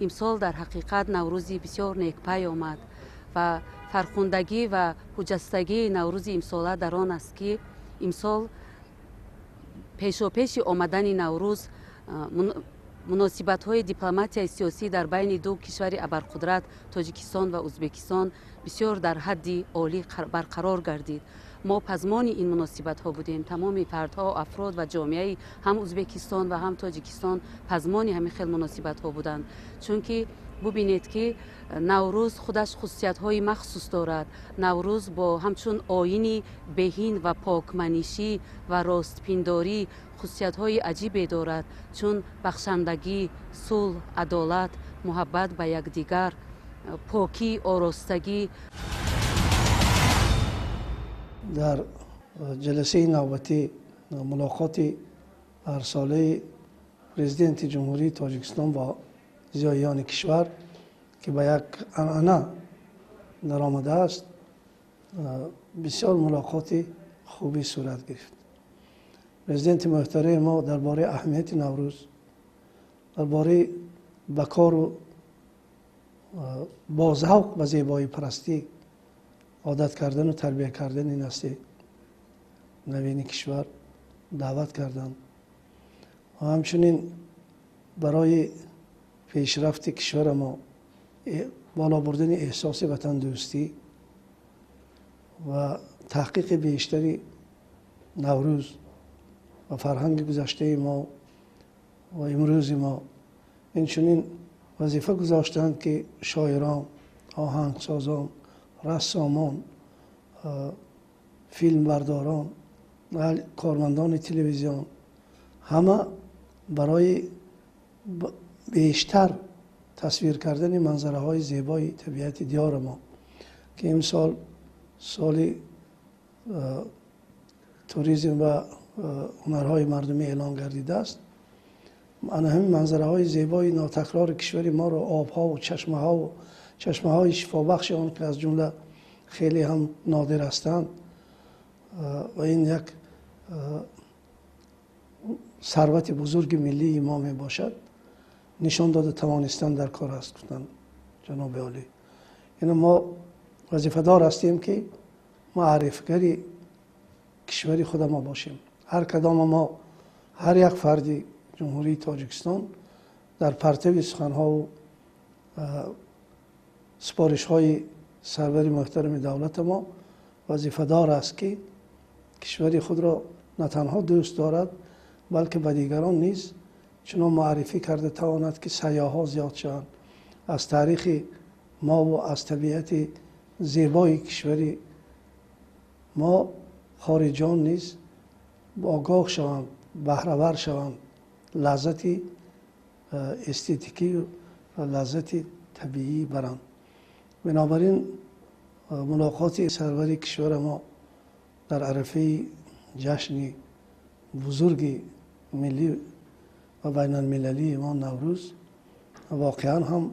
Имсол дар ҳақиқат Наврӯзи бисёр некпай омад ва фархундагӣ ва ҳуҷҷастагии Наврӯзи имсола дар он аст, ки имсол пешопеши омадани Наврӯз муносибатҳои дипломатияи сиёсӣ дар байни ду кишвари абарқудрат, Тоҷикистон ва Ӯзбекистон, бисёр дар ҳадди олӣ барқарор гардид. Мо пазмони ин муносибатҳо будем. Тамоми фардҳо, афрод ва ҷомеаи ҳам Ӯзбекистон ва ҳам Тоҷикистон пазмони ҳамин хел муносибатҳо буданд, чунки бубинед, ки Наврӯз худаш хусусиятҳои махсус дорад. Наврӯз бо ҳамчун оини беҳин ва покманишӣ ва ростпиндорӣ хусусиятҳои аҷибе дорад, чун бахшандагӣ, сулҳ, адолат, муҳаббат ба якдигар, покӣ, оростагӣ. Дар ҷаласаи навбатӣ мулоқоти ҳарсолаи Президенти Ҷумҳурии Тоҷикистон бо зиёиёни кишвар, ки ба як анъана даромадааст, бисёр мулоқоти хубе сурат гирифт. Президенти муҳтарами мо дар бораи аҳамияти Наврӯз, дар бораи ба кору бо завқ ба зебоипарастӣ одат кардану тарбия кардани насли навини кишвар даъват карданд ва ҳамчунин барои пешрафти кишвари мо, боло бурдани эҳсоси ватандӯстӣ ва таҳқиқи бештари Наврӯз ва фарҳанги гузаштаи мо ва имрӯзи мо, инчунин вазифа гузоштанд, ки шоирон, оҳангсозон, рассомон, филмбардорон, кормандони телевизион ҳама барои бештар тасвир кардани манзараҳои зебои табиати диёри мо, ки имсол соли туризм ва ҳунарҳои мардумӣ эълон гардидааст, ана ҳамин манзараҳои зебои нотакрори кишвари моро, обҳову чашмаҳову чашмаҳои шифобахши он, ки аз ҷумла хеле ҳам нодир ҳастанд ва ин як сарвати бузурги миллии мо мебошад, нишон дода тавонистан дар кор аст, гуфтанд ҷаноби олӣ. Ино мо вазифадор ҳастем, ки муаррифгари кишвари худа мо бошем. Ҳар кадома мо, ҳар як фарди Ҷумҳурии Тоҷикистон дар партави суханҳову супоришҳои сарвари муҳтарами давлати мо вазифадор аст, ки кишвари худро на танҳо дӯст дорад, балки ба дигарон низ чунон муаррифӣ карда тавонад, ки сайёҳҳо зиёд шаванд, аз таърихи мову аз табиати зебои кишвари мо хориҷон низ огоҳ шаванд, баҳравар шаванд, лаззати эстетикию лаззати табиӣ баранд. Бинобар ин мулоқоти сарвари кишвари мо дар арафаи ҷашни бузурги миллӣ ва байналмилалии мо Наврӯз воқеан ҳам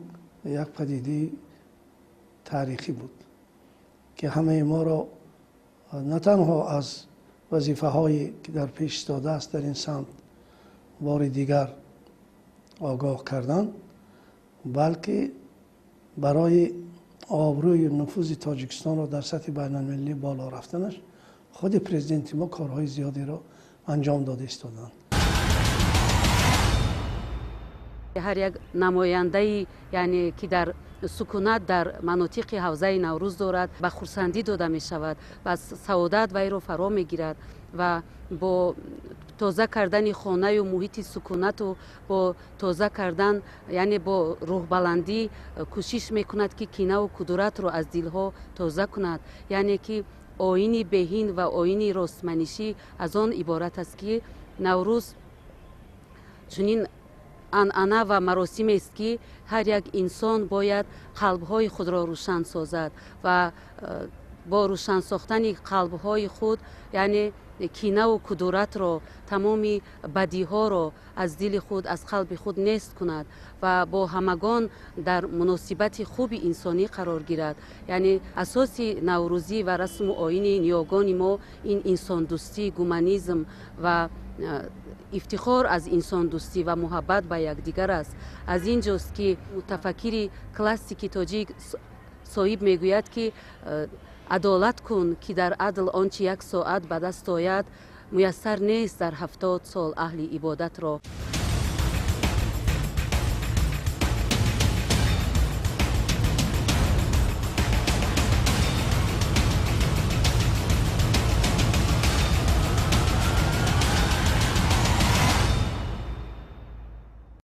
як падидаи таърихӣ буд, ки ҳамаи моро на танҳо аз вазифаҳое ки дар пеш истодааст дар ин самт бори дигар огоҳ кардан, балки барои обрӯи нуфузи Тоҷикистонро дар сатҳи байналмилалӣ боло рафтанаш худи президенти мо корҳои зиёдеро анҷом дода истоданд. Ҳар як намояндаи, яъне ки дар сукунат дар манотиқи ҳавзаи Наврӯз дорад, ба хурсандӣ дода мешавад ва саодат вайро фаро мегирад ва бо тоза кардани хонаю муҳити сукунату бо тоза кардан, яъне бо рӯҳбаландӣ кӯшиш мекунад, ки кинаву кудуратро аз дилҳо тоза кунад. Яъне ки оини беҳин ва оини ростманишӣ аз он иборат аст, ки Наврӯз чунин анъана ва маросимест, ки ҳар як инсон бояд қалбҳои худро рӯшан созад ва бо рӯшан сохтани қалбҳои худ, яъне Кинаву кудуратро, тамоми бадиҳоро аз дили худ, аз қалби худ нест кунад ва бо ҳамагон дар муносибати хуби инсонӣ қарор гирад. Яъне асоси наврӯзӣ ва расму оини ниёгони мо ин инсондӯстӣ, гуманизм ва ифтихор аз инсондӯстӣ ва муҳаббат ба якдигар аст. Аз ин ҷост, ки мутафаккири классики тоҷик Соҳиб мегӯяд, ки адолат кун, ки дар адл он чи як соат ба даст ояд, муяссар нест дар 70 сол аҳли ибодатро.